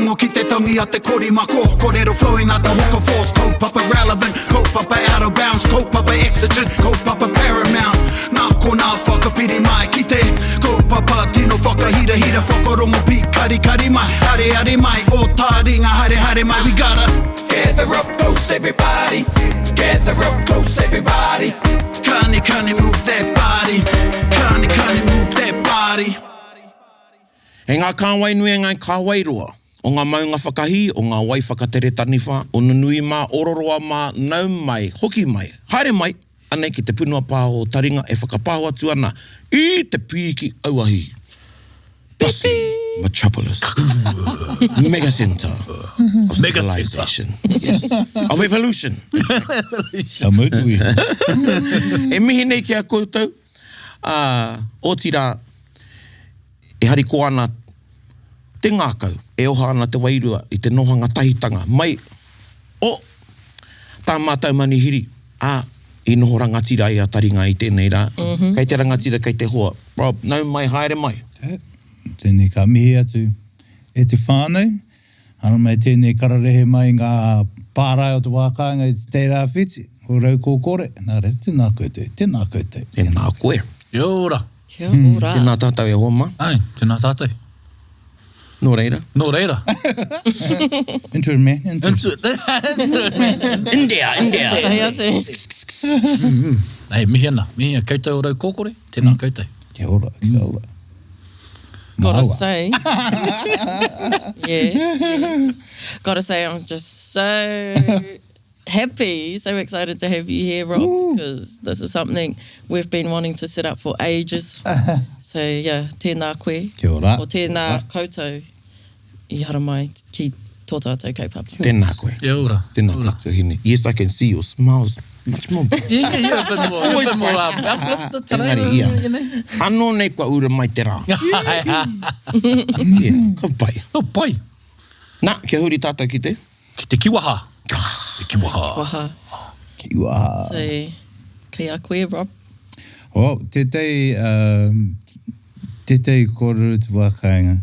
Whakarongo ki te tangi a te korimako Korero flowing like the hook of force Kaupapa relevant, kaupapa out of bounds Kaupapa exigent, kaupapa paramount Nā konā whakapiri mai ki te Kaupapa tino whakahirahira Whakarongo pīkarikari mai Areare mai, o tāringa haere haere mai We gotta gather up close everybody Gather up close everybody Kani kani move that body Kani kani move that body. E ngā kāwai nui e ngā kāwai roa, o ngā maunga whakahī, o ngā wai whakatere taniwha, o nunui mā, o roroa mā, nau mai, hoki mai, haere mai, anei ki te punua pāho o taringa e whakapāho atu ana i te pīki auahi. Bustling metropolis, mega centre of civilization, yes, of evolution. Ka mutu iho. E mihi nei ki a koutou, ā, otirā, e harikoa ana te ngākau, e oha ana te wairua i te nohanga tahitanga mai o tā mātou manihiri, ā, i noho rangatira ai a Taringa i tēnei rā. Kei te rangatira, kei te hoa. Rob, nau mai, haere mai. Tēnei ka mihi atu e te whānau. Ara mai tēnei kararehe mai ngā pārae o te wā kāinga i te Teirāwhiti, o Raukōkore. Nā reira, tēnā koutou, tēnā koutou. Tēnā koe. Kia ora. Kia ora. Tēnā tātou e hoa mā. Āe, tēnā tātou. Nō reira. Nō reira. Into it, man. Into it. Into it. India, India. Tahi atu. Hei, mihi ana. Mihi ana. Koutou o Raukōkore, tēnā koutou. Kia ora, kia ora. Gotta Māua. say. yeah. Gotta say, I'm just so happy, so excited to have you here, Rob, because this is something we've been wanting to set up for ages. So, yeah, tēnā koe. Kia ora. O tēnā koutou i haramai ki tō tātou kaupapa. Tēnā koe. Kia ora. Tēnā koutou hine. Yes, I can see your smiles much more. Yeah, yeah, yeah, a bit more, a bit more um, uplifted today. Engari, ia. You know? Anō nei kua ura mai te rā. Yeah, ka pai. Ka pai. Nā, kia huri tātou ki te? Ki te kiwaha. Te kiwaha. Kiwaha. Kiwaha. So, kei a koe, Rob. Well, tētahi, um, tētahi kōrero te wā kāinga,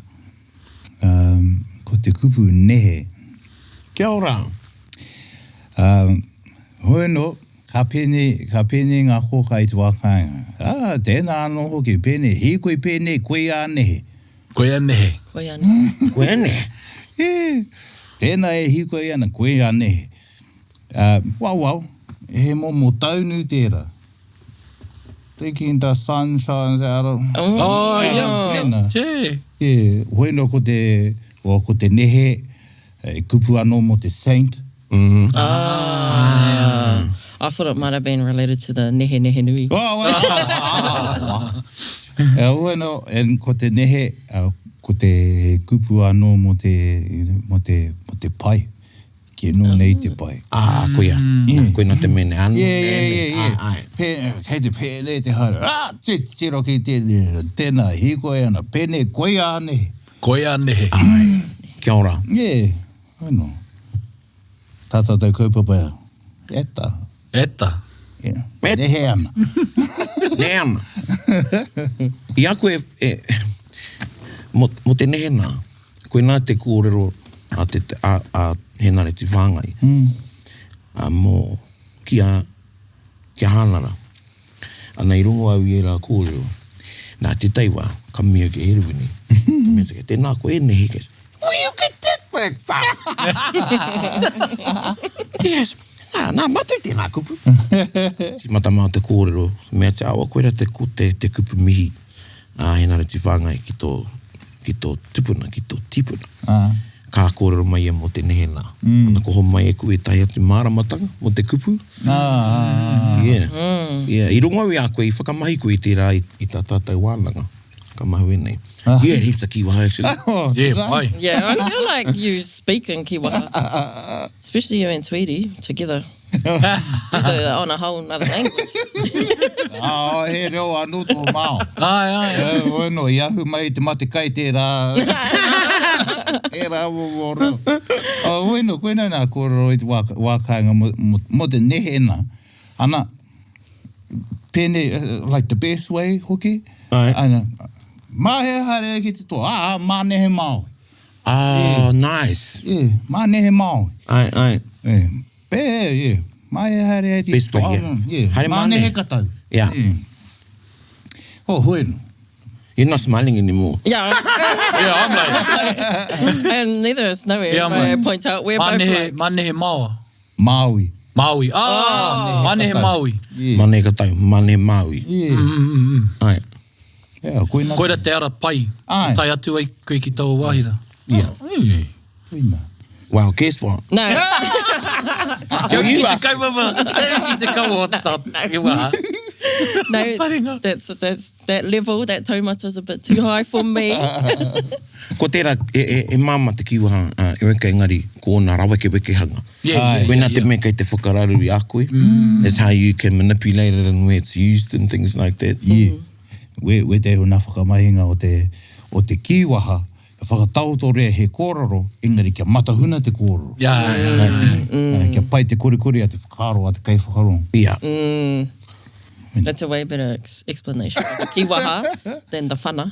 um, ko te kupu nehe. Kia ora. Um, hoi anō, ka pēnei, ka pēnei ngā kōkā i te wā kāinga. Ah, tēnā anō hoki, pēnei, hīkoi pēnei, koia a nehe. Koia nehe. Koia nehe. Koia nehe. Tēnā e hīkoi ana, koia nehe. Uh, well, well, he momo taunu tērā. Taking the sun shines out of... Oh, yeah. Tēnā. Yeah. Yeah, hoi anō ko te, well, ko te nehe, e kupu anō mō te saint. Ah. I thought it might have been related to the nehe nehe nui. Oh, well. E hoi anō, and ko te nehe, ko te kupu anō mō te, mō te, mō te pai. Ki nō nei te pai. Ah, koia. Mm. Koina te mene. Anō Yeah, yeah, nei, yeah, yeah. Ai, ai. Pē, kei te pēnei te haere. Ah, te tiro ki tēnei, tēnā, hīkoi ana, pēnei, koia nehe. Koia nehe. Ai. Kia ora. Yeah, I know. Tā tātou kaupapa, e ta. E ta. Yeah. E- Nehe ana. Nehe ana. I a koe e, mo, mo te nehe nā, koinā te kōrero a, te, a, a Henare Tuwhāngai, mm. a, mō, ki a, ki a Hānara. Ana i rongo au i ērā kōrero. Nā, te taiwa, ka mea ki Herewini. Ka mea atu, tēnā koe e nehe. Ka Where you get that word from? Yes. Nā, nā, mātou tēnā kupu. Tīmata mā te kōrero, mea te awa, koira te, te, te kupu mihi a Henare Tuwhāngai ki tō, ki tō tupuna, ki tō tipuna. Ah. Ka kōrero mai ia mō te nehe nā. Mm. Ana ko homai e koe ētahi atu māramatanga mō te kupu. Ah, ah, ah. Yeah. Mm. Yeah. I rongo au i a koe, i whakamahi koe i tērā i, i tā tātou wānanga. Ka mahue nei. Yeah, heaps of kiwaha actually. Yeah, pai. Yeah, I feel like you speak in kiwaha. Especially you and Tweety together. They're on a whole nother language. Ah, he reo anō tō mao. Ai, ai. Eh, hoi anō, i ahu mai te mate kai tērā. Tērā momo reo. Oh, hoi anō, koinā nā kōrero i te wā, wā kāinga mo, mo, mo te nehe nā. Ana, pēnei, like the best way hoki. Ae. Ana, mā hea haere ai ki te toa? Ā, mā nehe Māori. Ā, nice. Yeah, mā nehe Māori. Ai, ai. Yeah. Be, yeah. Mā e haere ai ti. Best way, yeah. Yeah. Haere mā mā nehe nehe. katau. Yeah. Yeah. Oh, hoi no. You're not smiling anymore. Yeah. Yeah, I'm like, and neither is Snowy. Yeah, I'm I like- point out we're mā both nehe, like, mā nehe Māoa. Māui. Māui. Ah, mā nehe Māui. Yeah. Mane katau, mane Māui. Yeah. Ai. Yeah, koina. Koira te ara pai. Ai. Tai atu ai koe ki taua wāhi rā. Yeah. Yeah. Koina. Well, guess what? no. Kia you ki te asked- kaupapa, kia ki te kawa o tā wā. No, Taringa. that's, that's, that level, that taumata is a bit too high for me. Ko tērā, e, e, e māma te kiwaha, uh, Erika, engari, ko ōna rawekewekehanga. Yeah, yeah, Koina yeah, te yeah. mea kei te whakararu i a koe. That's how you can manipulate it and where it's used and things like that. Yeah. We, we te huna whakamahinga o te, o te kīwaha, kia whakataotorea he kōrero, engari kia matahuna te kōrero. Yeah, yeah, yeah. Eh, Kia pai te korikori a te whakaaro a te kaiwhakarongo. Yeah. That's a way better ex explanation of the kiwaha than the whana.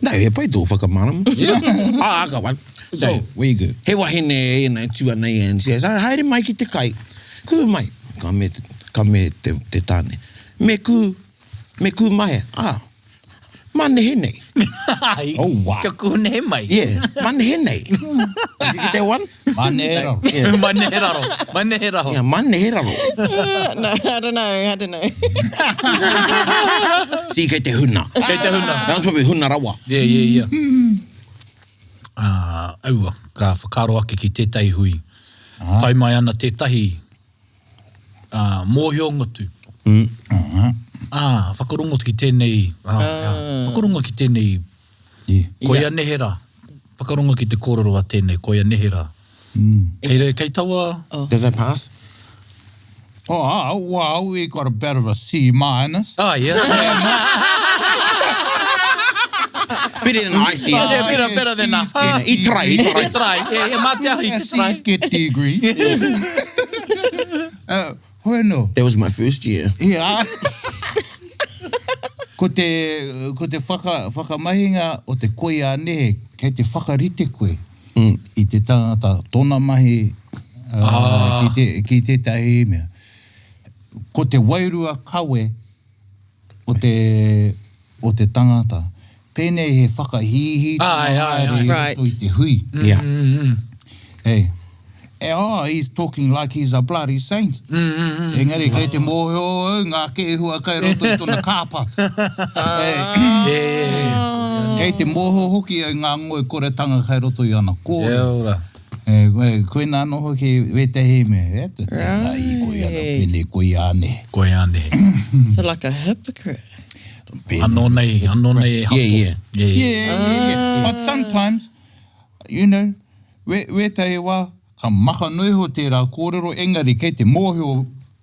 No, he pai tō whakamārama. Yeah. ah, I got one. So, We go. he wahine e nei tū ana ia and she says, "Ah, haere mai ki te kai. Kū mai. Ka me, ka me te, te tāne. Me kū, me kū mai. Ah, mane nei. Ai. Oh, wow. Kia kūnehe mai. Yeah, mane nei. Did you get that one? Mā nehe raro. Yeah. Mā nehe raro. Mā nehe raro. Yeah, mane raro. no, I don't know. I don't know. See, kei te huna. Kei te huna. That was probably huna rawa. Yeah, yeah, yeah. Ah, aua, ka whakaaro ake ki tētahi hui. Tai mai ana tētahi ah, mōhio ngutu. Mm. Ah, whakarongo ki tēnei, ah, whakarongo ki tēnei Yeah. koia nehe rā. Whakarongo ki te kōrero a tēnei, koia nehe rā. Mm. Kei, re, kei taua... Does that pass? Oh, ah, well, we got a bit of a C minus. Ah, yeah. Better than I see. Yeah, better, better than C's that. get I try, i try. I try. Yeah, yeah, mā te ahi, Yeah, te try. C's get degrees. uh, hoi no. That was my first year. Yeah. ko te, ko te whaka, whakamahinga o te koi a nehe, kei te whakarite koe mm. i te tangata, tōna mahi uh, ah. ki, te, ki tētahi mea. Ko te wairua kawe o te, o te tangata. Pēnei he whakahīhī Ai, ai, ai. haere i Right. roto i te hui. Yeah. Hey. E, oh, he's talking like he's a bloody saint. Mm, Engari, kei te mōhio au ngā kēhua kai roto i tōna kāpat. hey, Yeah, yeah, kei te mōhio hoki au ngā ngoi koretanga kai roto i ana yeah. kōrero. Yeah, ora. E, koe, koe nā noho hoki wētahi me, e, te tēnā i koe ana pēnei koe ane. Koia nehe. So like a hypocrite. Pēnei. Anō nei, anō nei e hapo. Yeah, yeah. Yeah, yeah. Yeah, yeah, yeah. But sometimes, you know, we, wētahi wā, ka maka nui ho tērā kōrero, engari kei te mōhio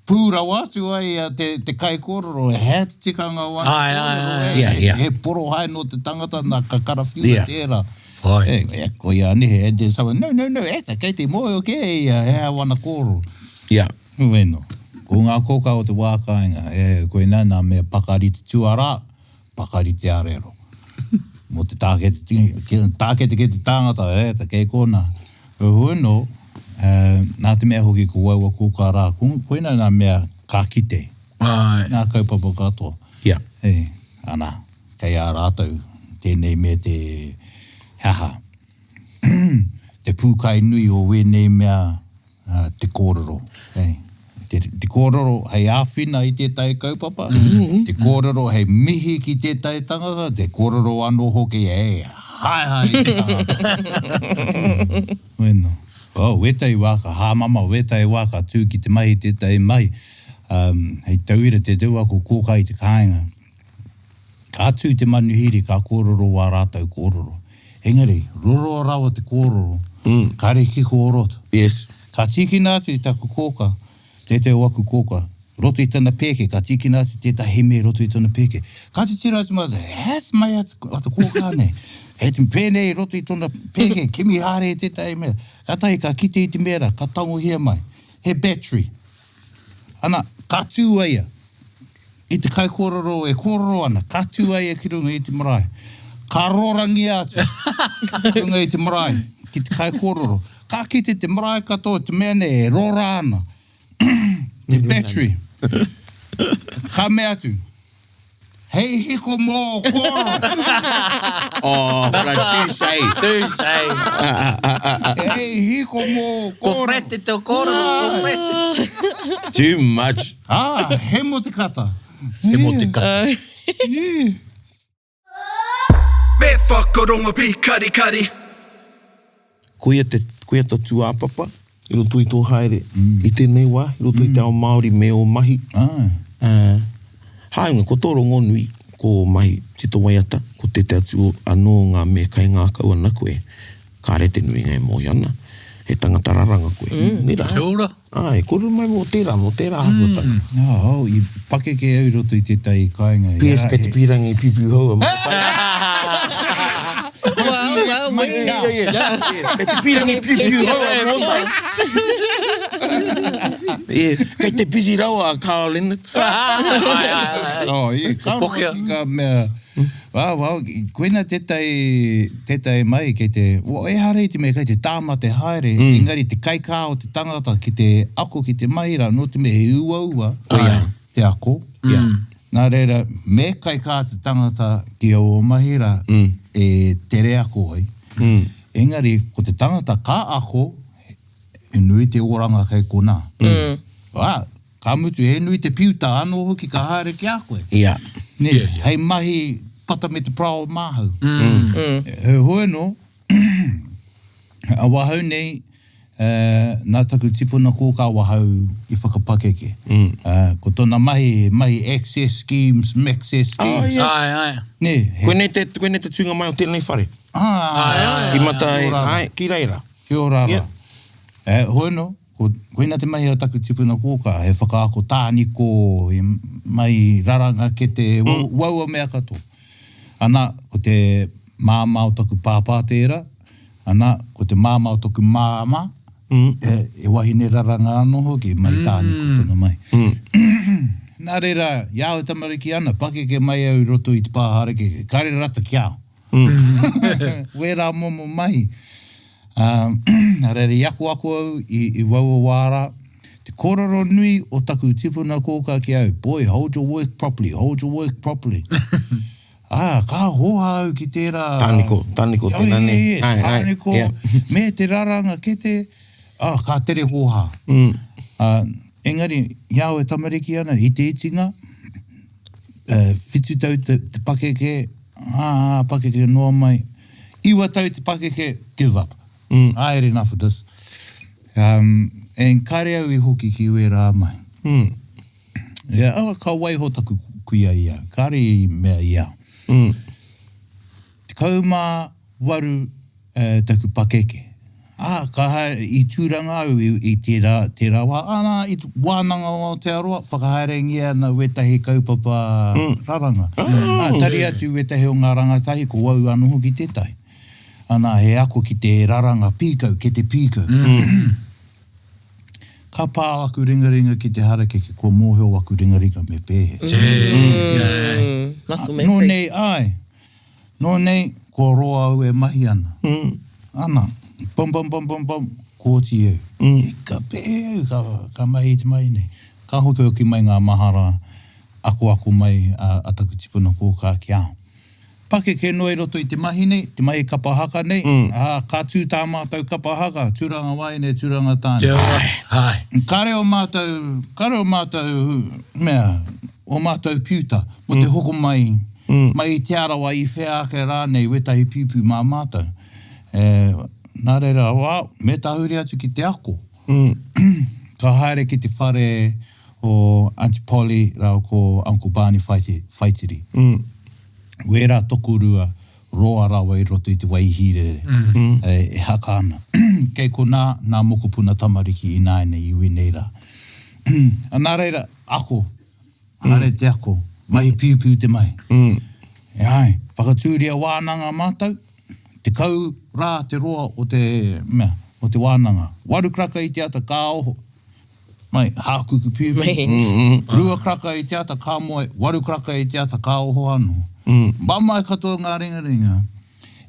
pūrawa atu ai a te, te kai kōrero, e hea te tikanga o ana Ai, ai, kōrero, ai. e, Yeah, yeah. He porohai no te tangata nā ka karawhiua Yeah. tērā. Ai. E, e, koia ane, e te sawa, no, no, no, e, kei te mōhio ke ia, he hea wana kōrero. Yeah. Weno. Ko ngā kōka o te wā kāinga, e, koe nā nā mea pakari te tuarā, pakari te arero. Mō te tākete, tākete ke te tāngata, e, te kei kōna. Hui no, e, nā te mea hoki ko waua kōka rā, koe nā nā mea ka kite, Ai. ngā kaupapa katoa. Yeah. E, ana, kei a rātou, tēnei mea te haha. te pūkai nui o wēnei mea uh, te kōrero. Hey. Te, te kōrero hei āwhina i tētahi kaupapa, mm -hmm. te kōrero hei mihi ki tētahi tangata, te kōrero anō hoki, e, hai hai i te tangata. Weno. Oh, wētahi wā ka hāmama, wētahi wā ka tū ki te mahi tētahi mahi. Um, hei tauira te tau ako kōka i te kāinga. Ka tū te manuhiri, ka kōrero wā rātou kōrero. Engari, roroa rawa te kōrero, mm. kare kiko o roto. Yes. Ka tīkina atu i taku kōka, tētahi o aku kōka, roto i tana pēke, ka tīkina atu tētahi me roto i tana pēke. Ka titiro atu mātou, he te mai a te, a te kōka nei. He te pēnei roto i tona pēke, kimi haere i tētahi mea. Ka tahi, ka kite i te mera, ka tangohia mai. He battery. Ana, ka tū aia. I te kaikōrero e kōrero ana, ka tū aia ki runga i te marae. Ka rorangia atu runga i te marae ki te kaikōrero. Ka kite te marae katoa te mea nei e rora ana te battery. Ka mea atu, Hei hiko mō ō kōrero. Oh, what a touche. Touche. Hei hiko mō ō kōrero. Ko Fred te tō kōrero, ko Fred. Too much. Ah, hemo te kata. Hemo te kata. Yeah. Me whakarongo pīkarikari. Koia te, koia to tūāpapa i roto i tō haere i tēnei wā, i roto i te ao Māori me ō mahi. Ā, hāunga ko tō rongonui, ko ō mahi tito waiata, ko tētahi atu anō o ngā mea kaingākau ana koe, kāre te nuinga e mōhio ana, he tangata raranga koe. Nē rā? Kia ora. Āe, kōrero mai mō tērā, mō tērā āhuatanga. Oh, i pakeke au i roto i tētahi kāinga. PS kei te pīrangi piupiu hou a Marae. Well, well, we, Kei te pīrangi piupiu hou a Mōmai. Kei te busy rawa a Carl Leonard. Oh, yeah, ka roa ki ngā mea. Well, well, koina tētahi, tētahi mai kei te, well, ehara i te mea kei te tāmate haere, engari te kaikā o te tangata ki te ako ki te mahi rā, nō te mea he uaua te ako. Nā reira, me kaikā te tangata ki aua mahi rā, e tere ako ai. Engari, ko te tangata ka ako, he nui te oranga kei konā. Ā, Ka mutu, he nui te piuta anō hoki ka haere ki a koe. Ia. Nē, hei mahi pata me te parao māhau. Heoi anō, awahau nei, nā taku tipuna kōkā awahau i whakapakeke. Ko tōna mahi, he mahi access schemes, maccess schemes. Āe, āe. Nē, he. Koinei te, koinei te tūnga mai o tēnei whare. Āe, āe. Ki mata, āe, ki reira. Ki ō rara. Heoi anō, Ko, koina te mahi a taku tipuna kōkā, he whakaako tāniko, he mahi raranga kete, mm. waua mea katoa. Ana, ko te māmā o taku pāpā tērā, ana, ko te māmā o taku māmā, mm. he, he wahine raranga anō hoki, mahi mm. tāniko tona mahi. Mm. Nā reira, i a au tamariki ana, pakeke mai au i roto i te pā harakeke, kare rata ki au. Wērā momo mahi. Nā reira, i akoako au i, i waua wā rā. Te kōrero nui o taku tipuna kōkā ki au, Boy, hold your work properly, hold your work properly. Ā, ka hōhā au ki tērā... Tāniko, tāniko tēnā nē. Ai, ai, ai, tāniko, me te raranga kete, ā, ka tere hōhā. Ā, engari, i a au e tamariki ana, i te itinga, 7 tau te pakeke, ā, ā, pakeke noa mai, 9 tau te pakeke, give up. Mm. I had enough of this. Um, and kare au i hoki ki wērā mahi. Mm. Yeah, oh, ka waiho taku kuia i au. Kare i mea i au. Mm. 18 taku pakeke. Ā, ka haere, i Tūranga au i, i tērā, tērā wā. Ā, nā, i te Wānanga o Aotearoa, whakahaerengia ana wētahi kaupapa raranga. Ā, tari atu wētahi o ngā rangatahi, ko au anō hoki tētahi. Ana, he ako ki te raranga pīkau, kete pīkau. Ka pā aku ringaringa ki te harakeke, kua mōhio aku ringaringa me pēhea. Muscle memory. Nō nei, āe. Nō nei, kua roa au e mahi ana. Ana, bum bum bum bum bum, kua oti au. Ika, pēhea au ka, ka mahi i te mahi nei. Ka hokihoki mai ngā mahara akoako mai a, a taku tipuna kōkā ki a au. Pakeke noa i roto i te mahi nei, te mahi kapa haka nei, ā, ka tū tā mātou kapa haka, tūranga wāhine, tūranga tāne. Kia ora. Āe. Kāre o mātou, kāre o mātou mea, o mātou piuta, mō te hoko mai Mai i Te Arawa i whea ake rānei wētahi piupiu mā mātou. E, nā reira, wā, me tahuri atu ki te ako. Ka haere ki te whare o Aunty Polly rāua ko Uncle Barney Whaitiri. Wērā tokorua roa rawa i roto i te Waihīrere e haka ana. Kei konā nā mokopuna tamariki ināianei i wēnei rā. Nā reira, ako. Haere te ako, mahi piupiu te mahi. E ai, whakatūria wānanga mātou, 10 rā te roa o te mea, o te wānanga. Waru karaka i te ata ka oho, mai, hākuku piupiu. Rua karaka i te ata ka moe, waru karaka i te ata ka oho anō. Mamae katoa ngā ringaringa.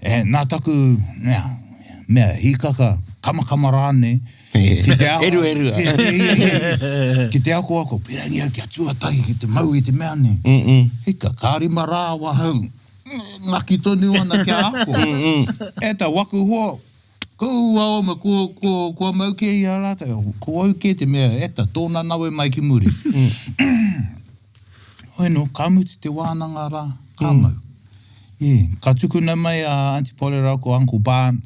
E, nā taku, mea, mea, hīkaka, kamakama rānei, ki te ako. Eruerua. Ki te ako ako, pirangi au kia tuatahi ki te mau i te mea nei. Hika, ka rima rā ahau, ngaki tonu ana kia ako. E ta, waku hoa, ko ua oma, ko, ko, kua mau kē i a rātou, ko au kē te mea, e ta, tōna nawe mai ki muri. Hoi anō, ka mutu te wānanga rā, ka mau. Ē, ka tukuna mai a Aunty Polly rāua ko Uncle Barn,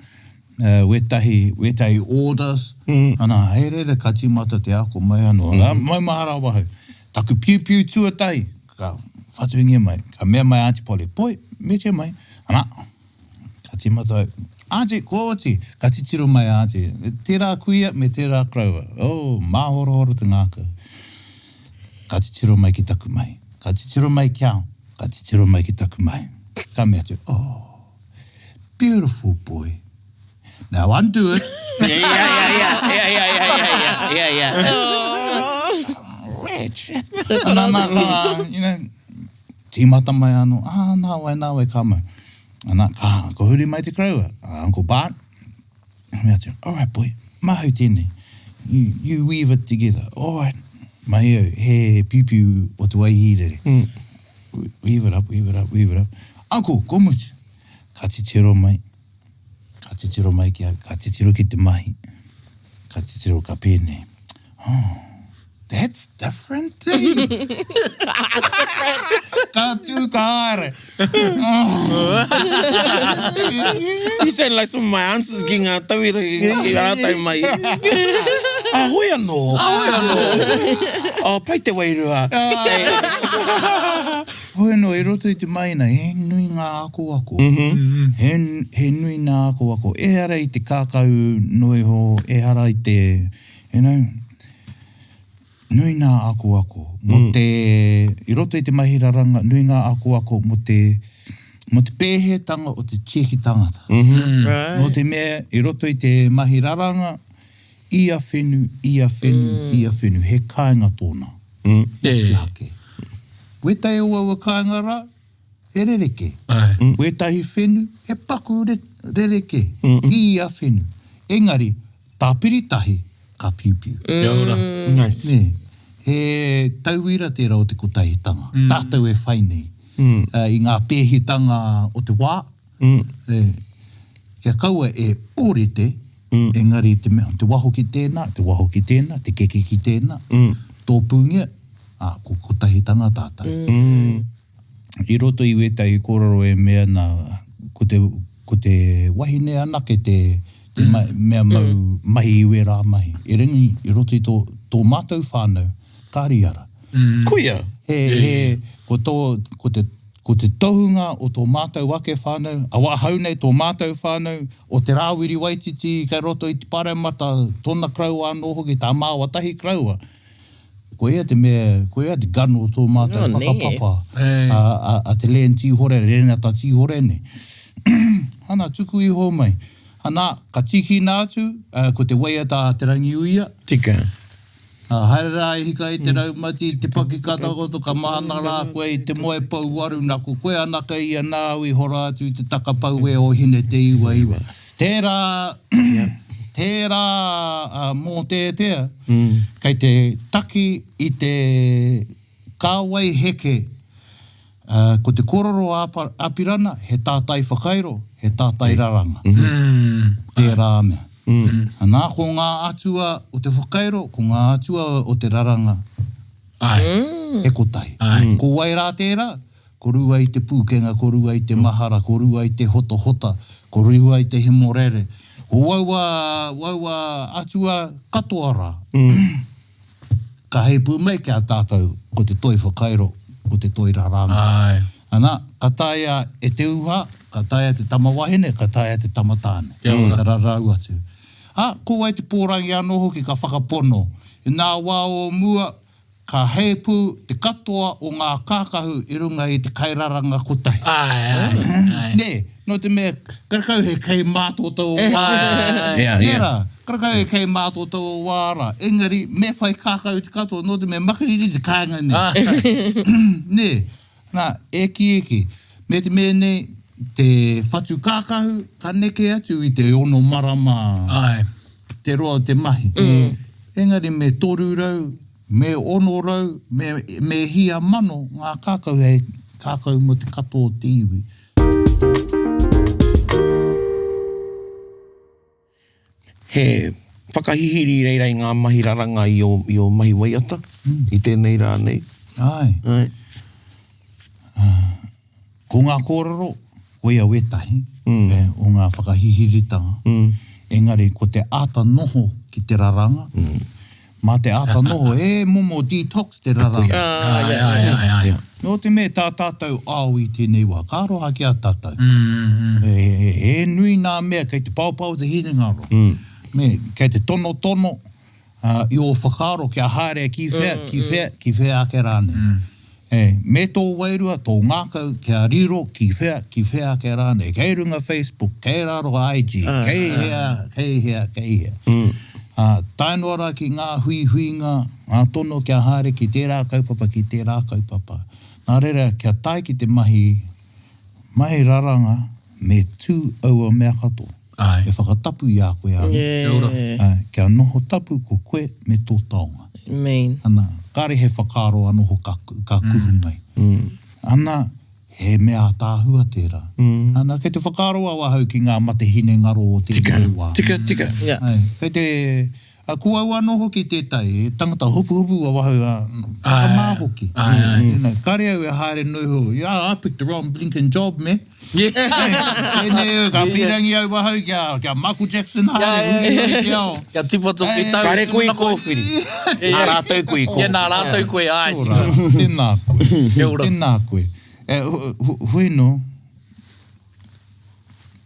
wētahi, wētahi orders, ana, hei reira ka tīmata te ako mai anō. Nā, maumahara ahau. Taku piupiu tuatahi, ka whatuingia mai, ka mea mai a Aunty Polly, Poi, metia mai. Ana, ka tīmata au, Aunty, kua oti! Ka titiro mai a Aunty, tērā kuia me tērā koroua. Oh, māhorohoro te ngākau. Ka titiro mai ki taku mahi. Ka titiro mai ki au, ka titiro mai ki taku mahi. Ka mea atu, oh, beautiful boy. Now undo it. Yeah, yeah, yeah, yeah, yeah, yeah, yeah, yeah, yeah, yeah. Rich. That's what I was thinking. You know, tīmata mai anō, ah, nā wai, nā wai, ka mau. Ana, ka, ka huri mai te koroua, Uncle Bart, Ka mea atu, alright boy, māhau tēnei. You, you weave it together. Alright. Mahi au, he piupiu o te Waihīrere. Mm. Weave it up, weave it up, weave it up. Uncle, ko mutu. Ka titiro mai, ka titiro mai ki au, ka titiro ki te mahi. Ka titiro ka pēnei. Oh. That's different eh? Ka tū ka haere. You sound like some of my answers ki ngā tauira ki ngā rātou mai. A hoi anō. A hoi anō. Oh, pai te wairua. Hoi anō, i roto i te maina, he nui ngā akoako. He, he nui ngā akoako. Ehara i te kākau noa iho, ehara i te, you know, Nui ngā akoako mō te, i roto i te mahi raranga, nui ngā akoako mō te, mō te pēhētanga o te tieki tangata. Nō te mea, i roto i te mahi raranga, ia whenu, ia whenu, ia whenu, he kāinga tōna. Motuhake. Wētahi o aua kāinga rā, he rerekē. Wētahi whenu, he paku rerekē i ia whenu. Engari, Tāpiri tahi, ka piupiu. Kia ora. Nice. Nē. He tauira tērā o te kotahitanga, tātou e whai nei i ngā pēhitanga o te wā, nē, kia kaua e ōrite, engari te mea, te waho ki tēnā, te waho ki tēnā, te keke ki tēnā, tōpūngia, ā, ko kotahitanga tātou. I roto i wētahi kōrero e mea ana, ko te, ko te wahine anake te, te mm. mea mau mm. mahi i wērā mahi. Erangi, i roto i tō, tō mātou whānau, ka riara. Mm. Koia? He, he, ko, tō, ko, te, ko te tohunga o tō mātou ake whānau, a wahau nei tō mātou whānau, o Te Rāwiri Waititi kei roto i te paremata, tōna karaua anō hoki, tā māua tahi karaua. Ko ia te mea, ko ia te gun o tō mātou whakapapa, a, a, a te Len Tīhore, Renata Tīhore nei. Ana, tuku iho mai. Ana, ka tīkina atu, uh, ko te waiata a Te Rangiuia. Tika. Uh, haere rā e hika i te raumati, i te paki ka takoto, ka mahana rā koe i te moe pouwaru, na ko koe anake ia nāu i hora atu i te takapau e o Hine te iwaiwa. Tērā, tērā uh, mōteatea, Kei te taki i te kāwai heke, ā, ko te kōrero a Apirana, he tātai whakairo, he tātai raranga. Tērā mea. Anā, ko ngā atua o te whakairo, ko ngā atua o te raranga, he kotahi. Ko wai rā tērā? Ko Rua i te pūkenga, ko Rua i te mahara, ko Rua i te hotohota, ko Rua i te hemorere. Ko waua, waua atua katoa rā. Ka heipū mai ki a tātou ko te toi whakairo, ko te toi raranga. Āe. Ana, ka taea e te uha, ka taea te tama wahine, ka taea te tama tāne. Kia ora. Ka rarau atu. Ā, ko wai te pōrangi anō hoki ka whakapono. I nā wā o mua, Ka heipū te katoa o ngā kākahu i runga i te kairaranga kotahi. Āe, āe, āe. Nē, nō te mea, karekau he kei mātōtau o wā rā. Ea, ea. Nē rā, karekau he kei mātōtau o wā rā. Engari, me whai kākahu te katoa, nō te mea, makariri te kāinga nei. Nē, nā, e kī, e kī. Me te mea nei, te whatu kākahu ka neke atu i te ono marama Āe. te roa o te mahi. Engari me 300, me 600, me, me hia mano ngā kākahu hei kākahu mō te katoa o te iwi. He whakahihiri reira i ngā mahi raranga i ō, i ō mahi waiata i tēnei rā nei. Āe. Āe. Ko ngā kōrero, koia wētahi o ngā whakahihiritanga, engari ko te āta noho ki te raranga, mā te āta noho, he momo detox te raranga. Āe, āe, āe, āe. Nō te mea tā tātou ao i tēnei wā, ka aroha ki a tātou. He nui nā mea kei te paopao te hinengaro. Me, kei te tonotono i ō whakaaro kia haere ki whea, ki whea, ki whea ake rānei. Me tō wairua, tō ngākau kia riro ki whea, ki whea ake rānei. Kei runga Facebook, kei raro IG, kei hea, kei hea, kei hea. Ā, tae noa rā ki ngā huihuinga, ngā tono kia haere ki tērā kaupapa, ki tērā kaupapa. Nā reira, kia tae ki te mahi, mahi raranga, me tū aua mea katoa. Āe. Me whakatapu i a koe anō. Kia ora. Āe, kia noho tapu ko koe me tō taonga. Mean. Ana, kāre he whakaaro anō ka, ka kuhu mai. Ana, He mea ataahua tērā. Ana, kei te whakaaro au ahau ki ngā mate hinengaro o tēnei wā. Tika, tika, tika. Āe, kei te, ko au anō hoki tētahi, he tangata hupuhupu ahau, whakamā hoki. Āe, āe. You know, kāre au e haere noa iho, yeah, I picked the wrong blinking job, man. Tēnei au, ka pīrangi au ahau kia Michael Jackson haere, huri noa i te ao. Kia tīpato ki tau. Kāre koe i kōwhiri. Nā rātou koe i kōwhiri. Yeah, nā rātou koe, āe, tika. Tēnā koe. Kia ora. Tēnā koe. E, hui nō,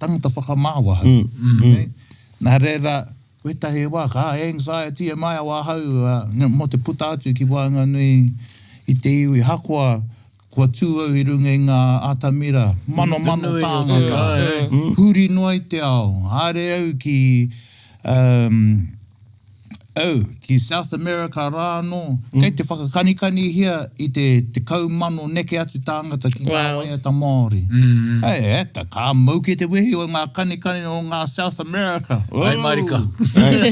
tangata whakamā ahau. Nā reira, wētahi wā, ka anxiety e mai au ahau mō te puta atu ki waenganui i te iwi, hakoa kua tū au i runga i ngā atamira, manomano tāngata, huri noa i te ao, haere au ki, Oh, ki South America rā anō, kei te whakakanikanihia i te 10,000 neke atu tāngata ki ngā waiata Māori. Hei, e ta, ka mau ki te wehi o ngā kanikani o ngā South America. Oh! Ai marika.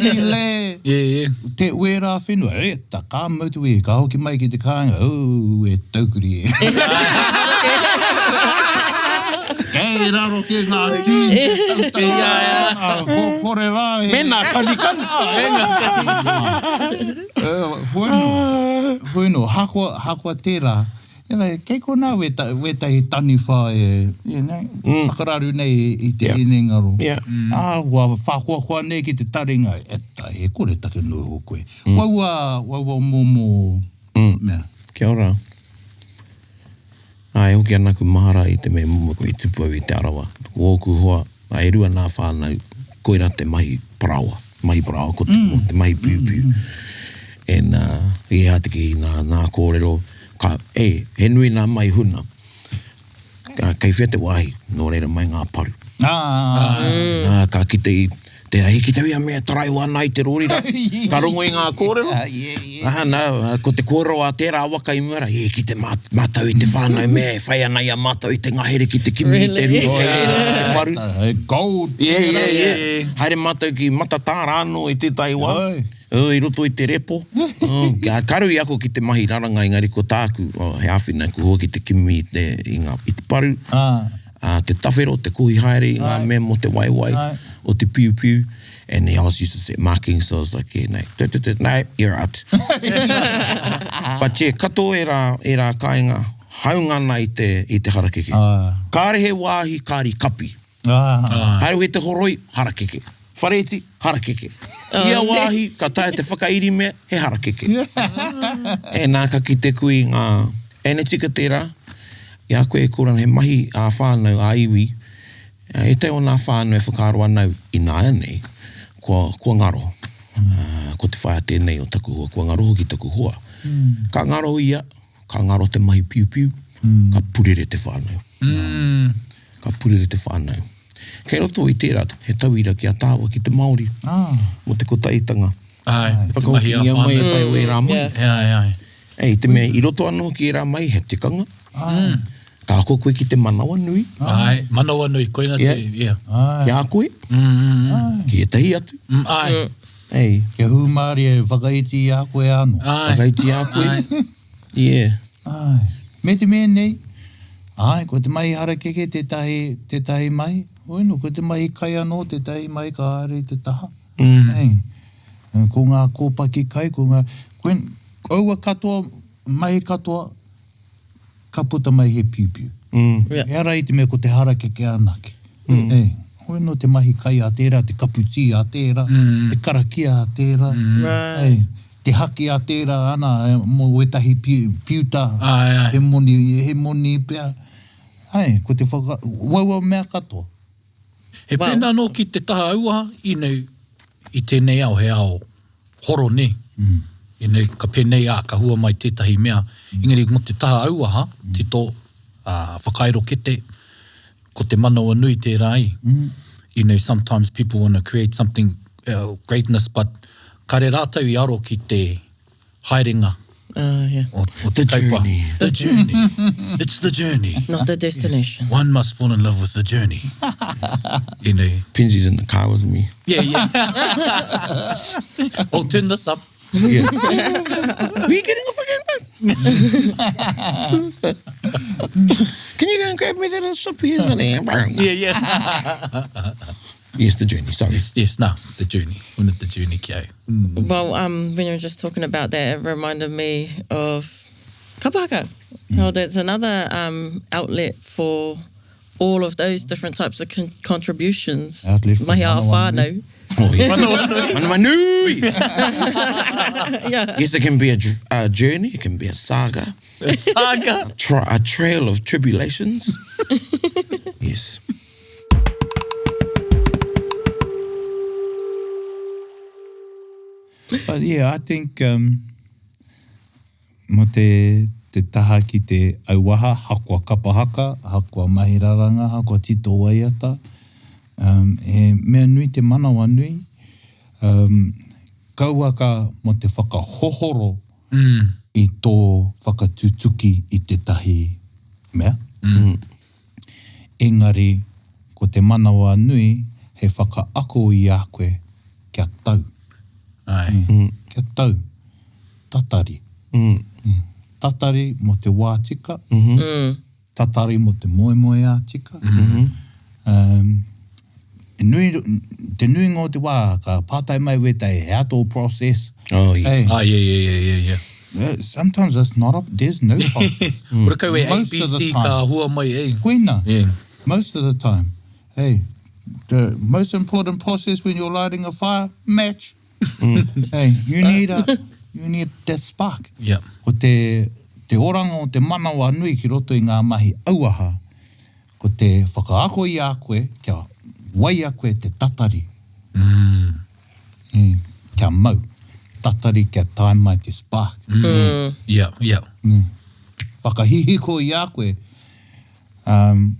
Chile, Yeah, yeah. te wērā whenua, e ta, ka mau te wehi, ka hoki mai ki te kāinga, oh, e taukuri e. Kei raro kē ngā jeans e tautau ana, ko kore rā he... Me nā kanikani. Hoi nō, hoi nō, hakoa, hakoa tērā, kei konā wētahi taniwha e, you know, whakararu nei i te hinengaro. Ā, kua whākoakoa nei ki te taringa, e ta, e kore take noa iho koe. Waua, waua momo mea. Kia ora. Ā, e hoki ana aku mahara i te mea i momo koe i tupu au i Te Arawa. Ko ōku hoa, ā, e rua nā whānau, koirā te mahi paraoa, mahi paraoa, ko te, te mahi piupiu. And, uh, i hea te kī, nā, nā kōrero, ka, e, he nui nā mai huna. Ka, kei whea te wāhi, nō reira mai ngā paru. Ā, Nā, ka kite i te hiki tau ia mea taraiwa ana i te rori rā. Ka rongo i ngā kōrero. Aha, nā, ko te kōrero a tērā waka i mua rā, e kite mā, mātou i te whānau mea e whai ana i a mātou i te ngahere ki te kimi i te rua kei reira te paru. He gold. Yeah, yeah, yeah. Haere mātou ki Matatā rā anō i tētahi wā. Oh, i roto i te repo. Oh, ka karu i ako ki te mahi raranga engari ko tāku, oh, he āwhina ku hoa ki te kimi i te, i ngā, i te paru. Ā, te tawhero, te kohi haere i ngā mea mō te waewae o te piupiu. And the Aussies used to set markings, so I was like, yeah, no, tut, tut, tut, no, you're out. But yeah, katoa ērā, ērā kāinga, hāunga ana i te, i te harakeke. Kāre he wāhi, kāre i kapi. Haere koe te horoi, harakeke. Whareiti, harakeke. Ia wāhi, ka taea te whakairi mea, he harakeke. E nā, ka kite koe i ngā, and e tika tērā, i a koe e kōrero ana he mahi ā-whānau, ā-iwi, ētahi o nā whānau e whakaaro ana au ināianei, kua, kua ngaro. Ko te whaea tēnei o taku hoa, kua ngaro hoki taku hoa. Ka ngaro ia, ka ngaro te mahi piupiu, ka purere te whānau. Ka purere te whānau. Kei roto i tērā, he tauira ki a tāua, ki te Māori, mō te kotahitanga. Āe, te mahi ā Whakahokingia mai e whānau. tae o ērā mahi. Āe, āe. Ei, te mea, i roto anō ki ērā mahi, he tikanga. Ka ako koe ki te manawanui. Āe, manawanui, koina te, yeah. Ki a koe, ki ētahi atu. Āe. Ei. Kia hūmārie, whakaiti i a koe anō. Āe. Whakaiti i a koe. Yeah. Āe. Me te mea nei, āe, ko te mahi harakeke tētahi, tētahi mahi, hoi nō, ko te mahi kai anō tētahi mahi ka haere i te taha. Ei. Ko ngā kōpaki kai, ko ngā, koin, aua katoa, mahi katoa, ka puta mai he piupiu. Ehara i te mea ko te harakeke anake. Ei, hoi nō te mahi kai a tērā, te kapu tī a tērā, te karakia a tērā, ei, te haki a tērā, ana, mō wētahi piuta, he moni, he moni pea. Ai, ko te whaka, waua mea katoa. He pēnā anō ki te taha auaha, you know, i tēnei ao, he ao horo nē. You know, ka pēnei ā, ka hua mai tētahi mea. Engari mō te taha auaha, tito, ā, whakairo kete, ko te manawanui tērā i. You know, sometimes people wanna create something, greatness, but kare rātou i aro ki te haerenga o, o te The kaupapa. journey. The journey. It's the journey. Not the destination. Yes. One must fall in love with the journey. You know. Penzi's in the car with me. Yeah, yeah. oh, turn this up. Yeah. We getting off again, man? Can you go and grab me that little shop here? Yeah, yeah. Yes, the journey, sorry. Yes, yes, no, the journey. Wanted the journey ki au. Mm. Well, um, when you were just talking about that, it reminded me of kapahaka. Mm. Well, that's another um, outlet for all of those different types of con contributions. Outlet for Mahi a whānau. Oh, yeah. Manawanui! yeah. Yes, it can be a, a journey, it can be a saga. A saga? A, tra a trail of tribulations. yes. But yeah, I think um, mo te, te taha ki te auaha, hakoa kapa haka, hakoa mahi raranga, hakoa tito waiata, um, he mea nui te manawa nui, um, kauaka mo te whakahohoro mm. i tō whakatutuki i tētahi mea. Mm. Engari, ko te manawa nui he whakaako i a koe kia tau. Ae. Mm. Kia tau. Tatari. Mm. Tatari mo te wā tika. Mm -hmm. Mm. Tatari mo te moemoeā tika. Mm -hmm. Um, nui, te nuinga o te wā, ka pātai mai wētahi, he aha tō process? Oh, yeah. Hey. Ah, yeah, yeah, yeah, yeah, yeah. Sometimes it's not a, there's no process. mm. Horekau e Most of the ABC time. ka hua mai, eh? Koina. Yeah. Most of the time. Hey, the most important process when you're lighting a fire, match. Mm. Hey, you need a, you need that spark. Yeah. Ko te, te oranga o te manawa nui ki roto i ngā mahi auaha, ko te whakaako i a koe, kia waia koe te tatari. Mm. Mm. Kia mau. Tatari kia tae mai te spark. Mm. Yeah, yeah. Mm. Whakahihiko i a koe. Um,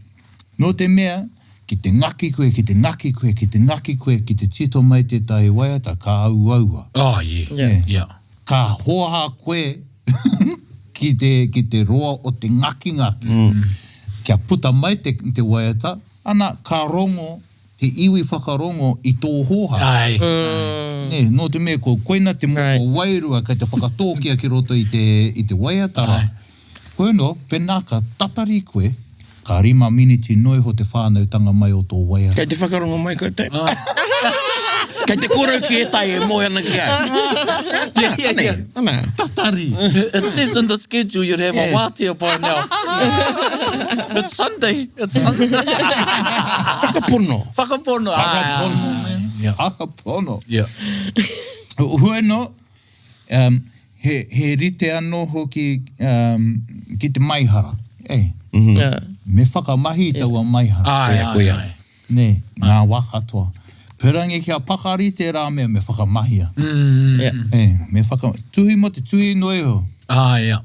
nō te mea, ki te ngaki koe, ki te ngaki koe, ki te ngaki koe, ki te tito mai tētahi waiata, ka auaua. Oh, yeah. Yeah. Yeah. Ka hoaha koe ki te, ki te roa o te ngakingaki. Mm. Kia puta mai te, te waiata, ana, ka rongo, te iwi whakarongo i tō hōhā. Ai. Mm. Nē, nō te mea ko koina te momo Right. wairua kei te whakatōkia ki roto i te, i te waiata rā. Ai. Koe anō, pēnā ka tatari koe, ka rima miniti noa iho te whānautanga mai o tō waiata. Kei te whakarongo mai koutou? Kei te korou ki ētahi e moe ana ki au. Yeah, yeah, yeah. Ana. Tatari! It says in the schedule you'd have Yes. a wātea by now. It's Sunday. It's Sunday. Whakapono. Whakapono. Whakapono, man. Yeah. Whakapono. Yeah. Hua anō, um, he, he rite anō hoki um, ki te maihara. Ei, Yeah. me whakamahi i taua maihara. Ai, Koia, ai, koia. ai. Nē, ngā wā katoa. Pērangi kia pakari tērā mea me whakamahia. Mm. Yeah. E, me whaka... Tuhi mō te tuhi noa iho. Ah, yeah.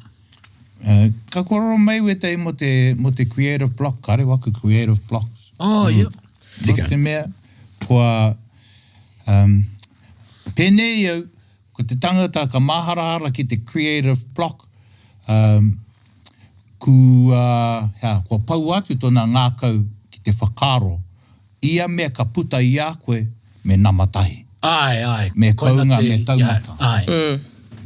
Eh, ka kōrero mai wētahi mō te, mō te creative block, kāre waku creative blocks. Oh, yeah. Tika. Nō te mea, kua... Um, pēnei au, ko te tangata ka māharahara ki te creative block, um, Kua, hea, kua pau atu tōna ngākau ki te whakaaro, ia mea ka puta i a koe, me nama tahi. Āe, āe. Me Koina kounga, te, me taumata. Āe, āe.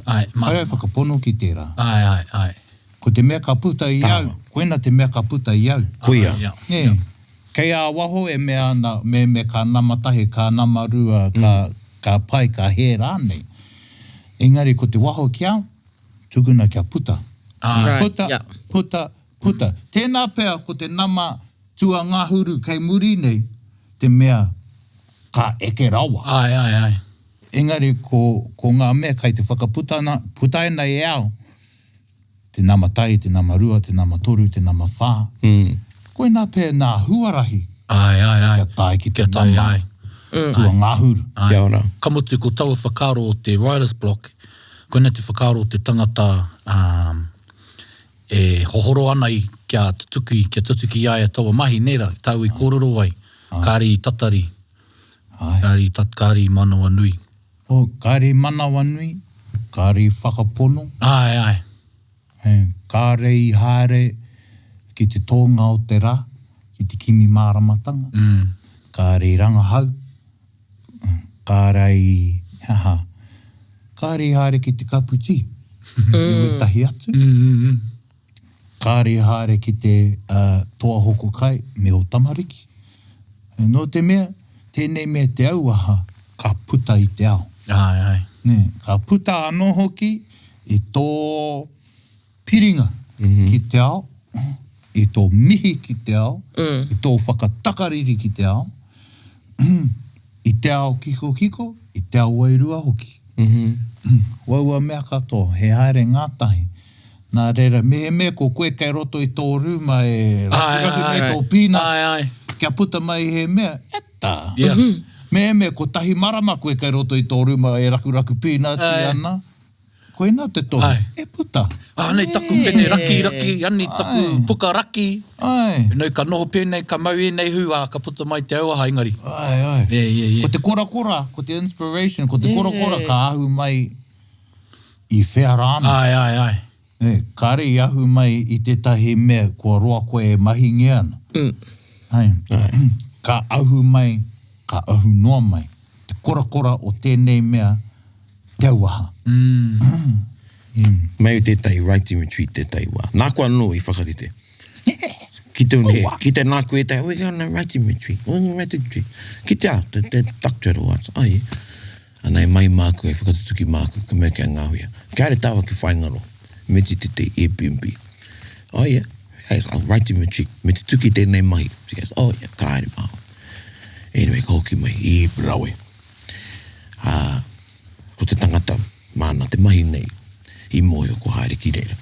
Āe, Kāre au whakapono ki tērā. Āe, āe, āe. Ko te mea ka puta i au, koina te mea ka puta i au. Koia. Nē. Kei a waho e mea ana, mehemea ka nama tahi, ka nama rua, ka, ka pai, ka hē rānei. Engari ko te waho ki au, tukuna kia puta. Right, Puta, yeah. puta, puta. Tēnā pea ko te nama tuangahuru kei muri nei te mea ka eke rawa. Āe, āe, āe. Engari ko, ko ngā mea kei te whakaputana, putaina e au, te nama tahi, te nama rua, te nama toru, te nama whā. Koinā pea nā huarahi Āe, āe, āe. kia tae ki te Kia tae, nama āe. tuangahuru. Āe. Kia ora. Ka mutu ko taua whakaaro o te writer's block, koinā te whakaaro o te tangata um, e hohoro ana i kia tutuki, kia tutuki i a ia taua mahi, nē rā, tāu i kōrero ai, kāre i tatari, Āe. kāre i tat, kāre i manawanui. Oh, kāre i manawanui, kāre i whakapono. Āe, āe. He, kāre i haere ki te tōnga o te rā, ki te kimi māramatanga. Kāre i rangahau, kāre i, he aha, kāre i haere ki te kapu tī, me wētahi atu. Kāre i haere ki te toa hoko kai me ō tamariki. Nō te mea, tēnei mea te auaha ka puta i te ao. Āe, āe. Nē, ka puta anō hoki i tō piringa ki te ao, i tō mihi ki te ao, i tō whakatakariri ki te ao, i te ao kikokiko, i te ao wairua hoki. Waua mea katoa, he haere ngātahi. Nā reira, mehemea ko koe kei roto i tō rūma e rakuraku nei tō peanuts, kia puta mai he mea, e tā. Mehemea kotahi marama koe kei roto i tō rūma e rakuraku peanuts ana, koina te tohu, e puta. Anei taku pene raki raki, anei taku puka raki. Ae. Nau ka noho pēnei, ka mau ēnei hū, ā, ka puta mai te auaha engari. Ae, ae. Yeah, yeah, yeah. Ko te korakora, ko te inspiration, ko te korakora ka ahu mai i whea rānei. Ae, ae, ae. Nē, kāre i ahu mai i tētahi mea kua roa koe e mahingia ana. Ae. Ka ahu mai, ka ahu noa mai te korakora o tēnei mea te auaha. Mai o tētahi writing retreat tētahi wā. Nāku anō i whakarite. Ki te, ki te nāku ētahi, we're going on a writing retreat, we're going on a writing retreat. Ki te a, te, te doctorate o arts, ai. Ana e mai māku, e whakatutuki māku, ka mea kia ngāhuia. Kia haere tāua ki Whaingaro, me te te te Airbnb. Oh yeah, hey, a writing retreat, me te tuki tēnei mahi. She goes, oh yeah, ka haere māua. Anyway, ka hoki mai, i rawe. Ā, ko te tangata māna te mahi nei i mōhio kua haere ki reira.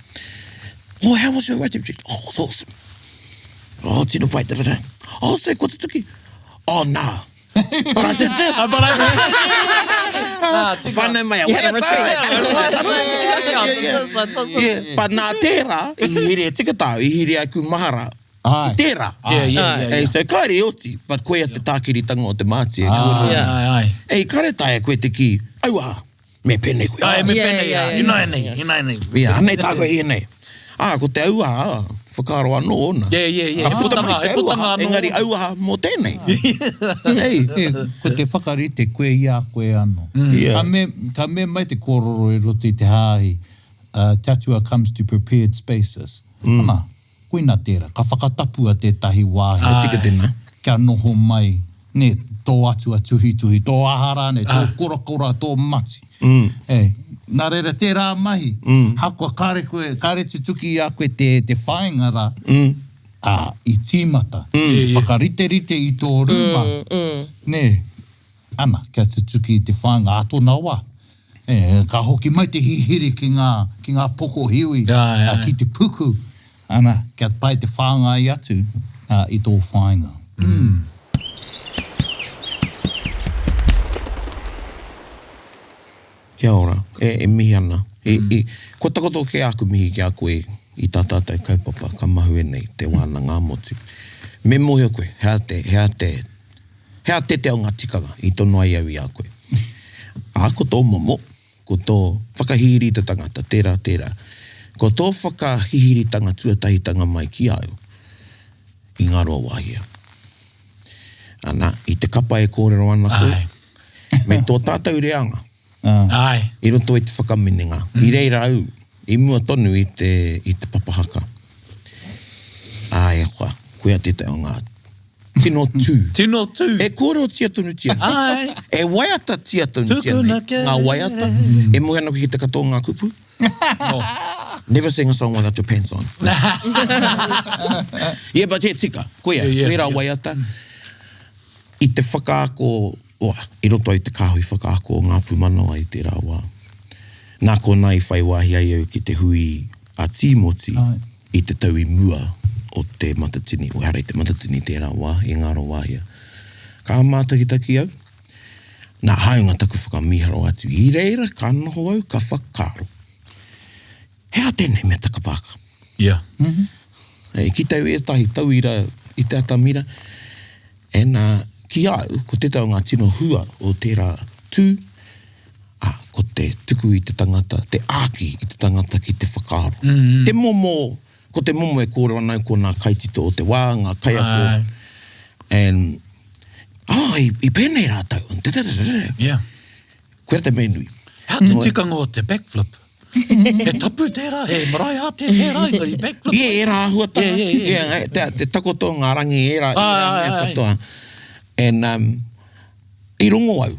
Oh, how was your writing retreat? Oh, it was awesome. Oh, tino pai, da, da, da. Oh, so kua tutuki? Oh, nā. But I did this. But I did this. Whānau mai a You had a waiata. retreat. Yeah, But nā tērā, i hiri e tika tāu, i hiri ai ku mahara, Āe. ki tērā. Yeah, yeah, yeah, Ei, yeah. so kāre i oti, but koia te tākiritanga o te māti e kōrero. Yeah. Ae, ae. Ei, kāre taea koe te kī, auaha, me pēnei koe. Ae, me Yeah, pēnei, yeah, ā, yeah. ināianei, ināianei. Ia, anei tā koe ēnei. Ā, ko te auaha, whakaaro anō ōna. Yeah, yeah, yeah. Ka He puta putanga, mai te he putanga auaha, anō engari ōna. auaha mō tēnei. Ei. E, ko te whakarite koe i a koe anō. Yeah. Ka me, ka me mai te kōrero i roto i te hāhi, uh, Te Atua comes to prepared spaces. Ana, koina tērā, ka whakatapua tētahi wāhi. Ka tika tēnā. Kia noho mai, nē, tō atua tuhituhi, tō aha rānei, tō korakora, tō mati. E, nā reira tērā mahi, hakoa kāre koe, kāre tutuki i a koe te, te whāinga rā, ā, i tīmata, whakariterite i tō rūma, nē, ana, kia tutuki i te whāinga ā tōna wā. E, ka hoki mai te hihiri ki ngā, ki ngā pokohiwi, Āe, āe. ki te puku, ana, kia pai te whāngai atu ā, i tō whāinga. Kia ora. E, e mihi ana. E, e, kua takoto kē āku mihi ki a koe i tā tātou kaupapa ka mahue nei te wānanga ā-motu. Me mōhio koe, he aha te, he aha te, He ātete o ngā tikanga i tono ai au i a koe. Ā, ko tō momo, ko tō whakahīrī te tangata, tērā, tērā. Ko tō whakahihiritanga tuatahitanga mai ki a au i Ngāruawāhia. Ana, i te kapa e kōrero ana koe, me tō tātou reanga Āe. i roto i te whakaminenga. I reira au, i mua tonu i te, i te papa haka. Āe, koa, koia tētahi o ngā tino tū. Tino tū. E kōrerotia tonutia nei. Āe. E waiatatia tonutia nei ngā waiata. E moe ana koe ki te katoa o ngā kupu. No. Never sing a song without your pants on. Yeah, but he tika. Koia, Yeah, yeah, koira yeah. waiata. I te whakaako, oa, i roto i te kāhui whakaako o Ngā Pūmanawa i tērā wā. Nā konā i whai wāhi ai au ki te hui a Tīmoti i te tau i mua o te Matatini, ehara i te Matatini tērā wā, i Ngāruawāhia. Ka mātakitaki au, nā, hāunga taku whakamīharo atu i reira, ka noho au, ka whakaaro, he aha tēnei mea takapāka? Yeah. I kite au ētahi tauira i te atamira, e nā, ki a au, ko tētahi o ngā tino hua o tērā tū, ā, ko te tuku i te tangata, te āki i te tangata ki te whakaaro. Te momo, ko te momo e kōrero ana au ko ngā kaitito o te wā, ngā kaiako, and, oh, i, i pēnei rātou, and da, da, da, da, da. Yeah. Koira te mea nui. Hea te tikanga o te backflip? He tapu tērā, he marae ātea tērā, engari backflip. Yeah, ērā āhuatanga. Yeah, yeah, yeah. Yeah, te, te takoto o ngā rangi, ērā, ērā mea katoa. And, um, i rongo au,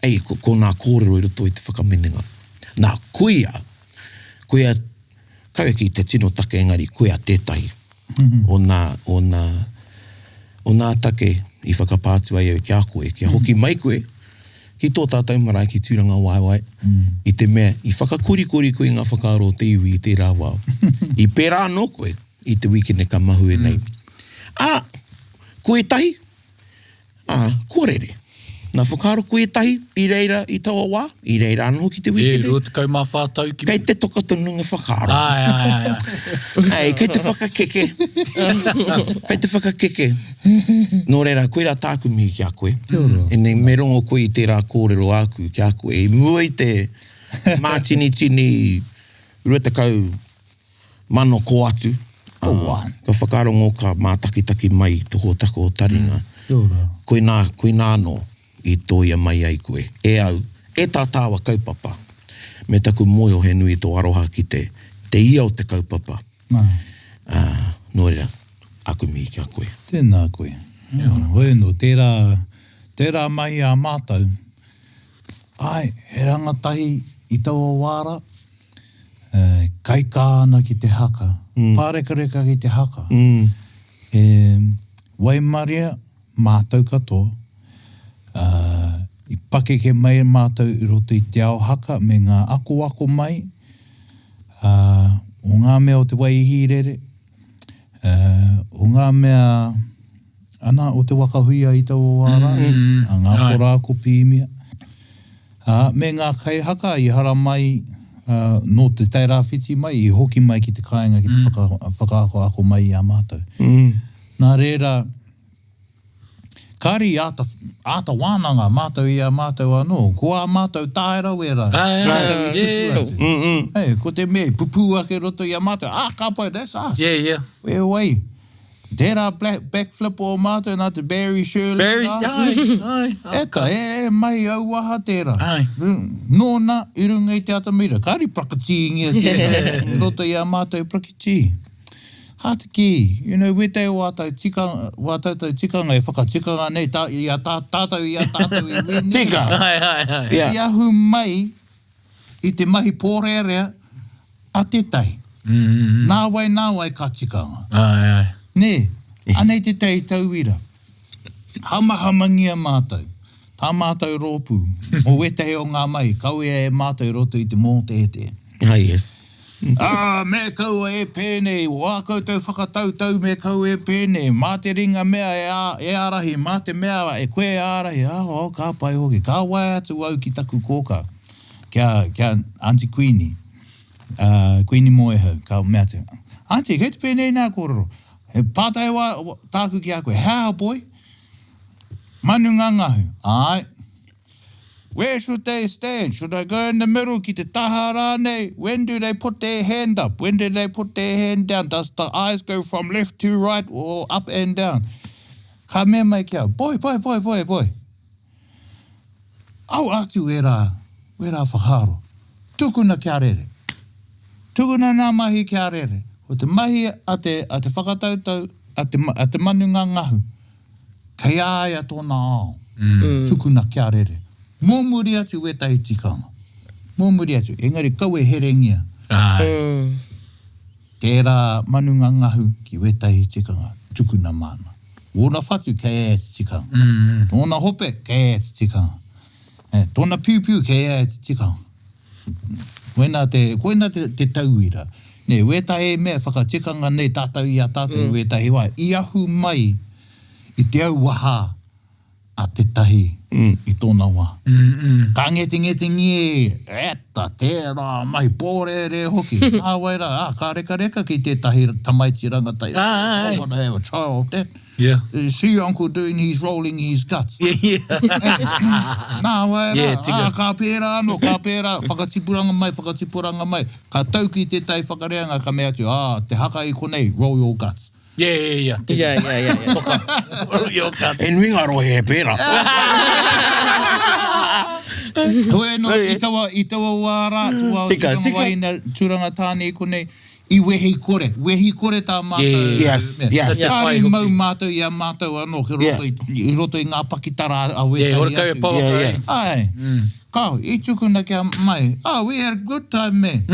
ei, ko, ko ngā kōrero i roto i te whakaminenga. Nā, koia, koia, kaua ki te tino take engari, koia tētahi o nā, o nā, o nā take i whakapā atu ai au ki a koe, kia hoki mai koe ki tō tātou marae ki Tūrangawaewae, i te mea i whakakorikori koe i ngā whakaaro o te iwi i tērā wā. I pērā anō koe i te wīkene ka mahue nei. Ā, ko ētahi, Ā, kua rere. Nā whakaaro ko ētahi i reira i taua wā, i reira anō hoki te wikene. E 24 tau ki muri. Kei te toka tonu ngā whakaaro. Āe, āe, āe, āe. Āe, kei te whakakeke. Kei te whakakeke. Nō reira, koirā tāku mihi ki a koe. Kia ora. Ēnei, me rongo koe i tērā kōrero āku ki a koe. I mua i te mātinitini 20 kō atu, ka whakarongo, ka mātakitaki mai i tō hōtaka o taringa. Kia ora. Koinā, koinā anō i tōia mai ai koe, e au, e tā tāua kaupapa. Me taku mōhio he nui tō aroha ki te, te ia o te kaupapa. Nā. Ā, nō reira, aku mihi ki a koe. Tēnā koe. Hoi anō, tērā, tērā mahi a mātou, āe, he rangatahi i taua wā rā, kaikā ana ki te haka, pārekareka ki te haka. He waimaria mātou katoa, ā, i pakeke mai mātou i roto i te ao haka me ngā akoako mai, ā, o ngā mea o te Waihīrere, ā, o ngā mea, ana, o te waka huia i taua wā rā, a ngā pora ako pīmia. Ā, me ngā kaihaka i haramai, ā, nō Te Tai Rāwhiti mai, i hoki mai ki te kāinga ki te whaka, whakaakoako mai i a mātou. Nā reira, kāre i āta, āta wānanga mātou i a mātou anō. Ko ā mātou tāera wērā, rātou i tuku atu. Hei, ko te mea i pupū ake roto i a mātou, ā, ka pai, that's us. Yeah, yeah. E wai, Tērā backflip o mātou nā te Barry Shirley Barry, rā. ai, ai. Eka, e, e mahi auaha tērā. Ai. Nōna i runga i te atamira. Kāre i prakatīngia tērā. I roto i a mātou prakitī. Hā te kī, you know, wētahi o ā tātou tikanga, wā tātou tikanga e whakatikanga nei tā, i a tā, tātou i a tātou i wēnei. Tika! Ai, ai, ai. Yeah. I ahu mai i te mahi pōrearea a tētahi. Nāwai, nāwai ka tikanga. Āe, āe. Nē, anei tētahi tauira. Hamahamangia mātou, tā mātou rōpū, mō wētahi o ngā mahi kawea e mātou i roto i te mōteete. Ah, yes. Ā, me kaua e pēnei, wā koutou whakatautau me kaua e pēnei, mā te ringa mea e, ā, e ārahi, mā te mea e koe e ārahi, ā, oh, ka pai hoki. Ka waea atu au ki taku kōkā, ki a, ki a Aunty Kuini, ā, Kuini Moehau, ka mea atu, Aunty, kei te pēnei nā kōrero? He pātai wā, tāku ki a koe, he aha boy? Manu ngangahu, āe. Where should they stand? Should I go in the middle, ki te taha rānei? When do they put their hand up? When do they put their hand down? Does the eyes go from left to right or up and down? Ka mea mai ki au, boy, boy, boy, boy, boy. Au atu ērā, ērā whakaaro. Tukuna kia rere. Tukuna ngā mahi kia rere. Ko te mahi a te, a te whakatautau, a te, a te manu ngangahu, Kei a ia tōna ao. Tukuna kia rere. Mō muri atu wētahi tikanga. Mō muri atu. Engari kaua e herengia. Āe. Tērā manu ngangahu ki wētahi tikanga. Tukuna māna. Ōna whatu kei a ia te tikanga. Tōna hope kei a ia te tikanga. Tōna piupiu kei a ia te tikanga. Koinā te, koinā te, te tauira. Nē, wētahi mea whakatikanga nei tātou i a tātou i wētahi wā, i ahu mai i te auaha a tētahi i tōna wā. Ka ngetingetingi, eta, tērā mahi pōrērē hoki. Nāwai rā, ā, ka rekareka ki tētahi tamaiti rangatahi, I wanna have a child, that. Yeah. You see uncle doing he's rolling his guts. Yeah, yeah. Nā wai rā, Yeah, tika. ā, ka pērā anō, ka pērā, whakatipuranga mai, whakatipuranga mai. Ka tau ki tētahi whakareanga, ka mea atu, ā, te haka i konei, roll your guts. Yeah, yeah, yeah. Tika. Yeah, yeah, yeah, yeah. Toka. Roll your guts. He nui ngā rohe he pērā. Heoi anō, i taua, i taua wā rā, tua o Tika, Tūranga tika. Wahine, Tūranga Tāne i konei, I wehi kore, wehi kore tā mātou Yeah. Yes, mea. yes. Yeah. Kāre Pai i hoki. mau mātou i a mātou anō ki roto i, i roto i ngā pakitara a wētahi Yeah, horekau e atu. pouaka Yeah, e. yeah. Āe. Kāo, i tukuna kia mai, oh, we had a good time, man.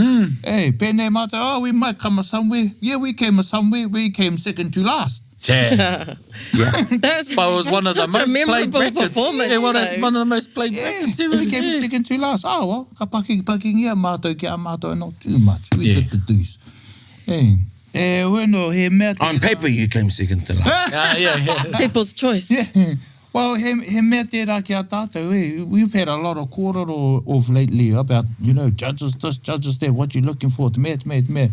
Hey, pēnei mātou, oh, we might come a somewhere. Yeah, we came a somewhere. We came second to last. Yeah. That's But it was one of the such a most played memorable records. performance. Yeah, one of, though. one of the most played Yeah, records ever. we came yeah. second to last. Oh, well, ka paki, pakingia mātou ki a mātou, not too much. We Yeah. did the deuce. Hey, eh, bueno, he mea On paper you came second to last. Ah, yeah, yeah. People's choice. Yeah. Well, he, he mea tērā ki a tātou, eh? We've had a lot of kōrero of lately about, you know, judges this, judges that, what you looking for, te mea, te mea, te mea.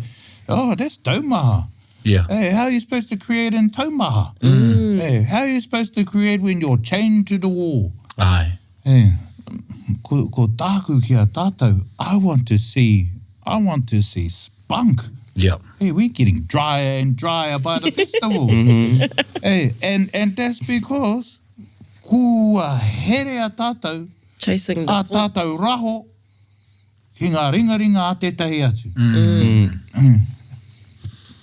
Oh, that's taumaha. Yeah. Hey, how are you supposed to create in taumaha? Hey, how are you supposed to create when you're chained to the wall? Aye. Hey, ko, ko tāku ki a tātou, I want to see, I want to see spunk. Yeah. Hey, we're getting drier and drier by the festival. Hey, and, and that's because kua here a tātou, Chasing the a point. tātou raho, ki ngā ringaringa a tētahi atu. Mm.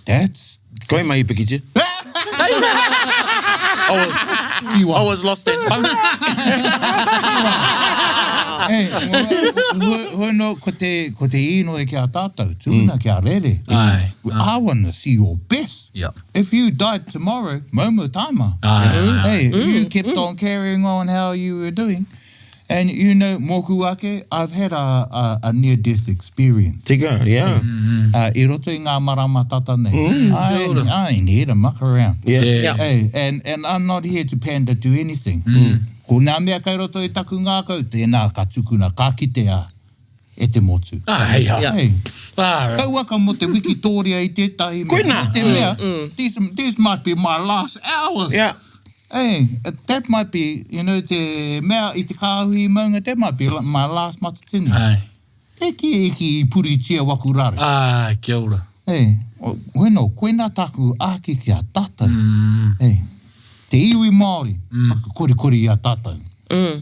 That's... Koe mai pikitia. I was, I was lost that spunk. Hey, hoi no, ko te, ko te inoi ki a tātou, tūna ki a rere. Aye. I want to see your best. Yeah. If you died tomorrow, momo taima. Aye. Hey, you kept on carrying on how you were doing. And you know, mōku ake, I've had a, a, a near-death experience. Tika, yeah. Uh, I roto i ngā marama tata nei. I, I ain't here to muck around. Yeah. Yeah. Hey, and, and I'm not here to pander to anything. Ko ngā mea kei roto i taku ngākau, tēnā ka tukuna, ka kitea e te motu. Ah, hey, ha. Yeah. Hey, Ah, right. kauaka mo te Wikitoria i tētahi mea. Koinā. Te mea, this, this might be my last hours. Yeah. Hey, that might be, you know, te mea i te kāhui maunga, that might be my last matatini. Aye. E ki e ki i puritia waku rare. Ah, kia ora. Hey, o, bueno, koina tāku āki ki a tātou. Mm. Hey, te iwi Māori, mm. whakakorikori i a tātou. Mm.